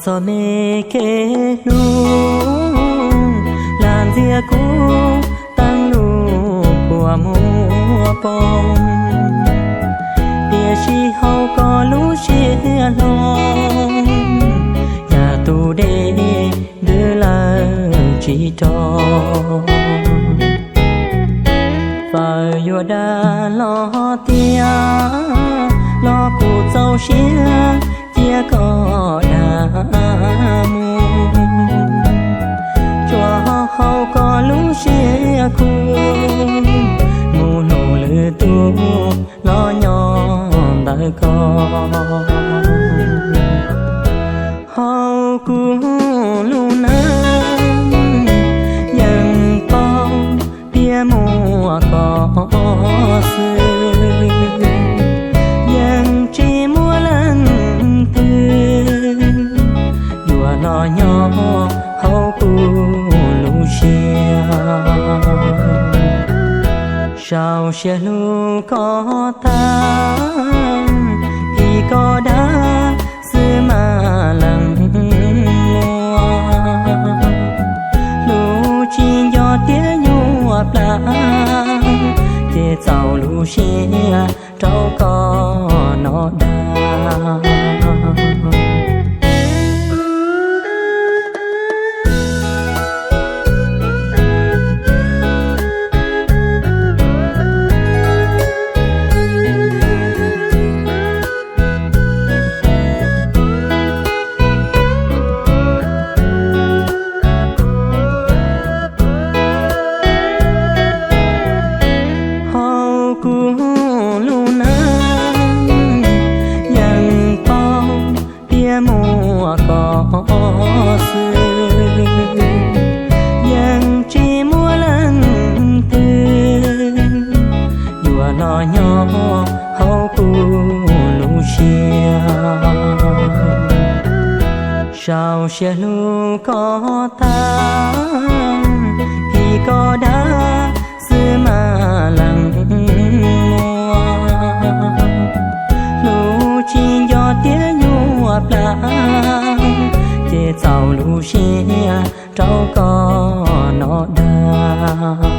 Txom me kev hlub, lam ntxias kuv teeb lub kua muag poob, tiam sis hauv koj lub siab hlob, yam tus dej ntws lawm tsis rov. Txawm yuav dag los tiag los kuv txaus siab cia koj dag mus, tsuas hauv koj lub siab khuv, mus hlub lwm tus los nyob ntawm koj. Hauv kuv lub neej yeej paub tias muaj koj xwb, yeej tsis muaj leej twg yuav los nyob hauv kuv lub siab. Sau siab hlub koj tag, phim koj dag xwb mas leej muaj, hlub tsis nco thiab nyuaj plab, ces txaus lub siab rau koj no dag. Hauv kuv lub neej yeej paub tias muaj koj xwb, yeej tsis muaj leej twg yuav los nyob hauv kuv lub siab. Sau siab hlub koj tag, phim koj dag xwb mas leej muaj, hlub tsis nco thiab nyuaj plab, ces txaus lub siab rau koj no dag.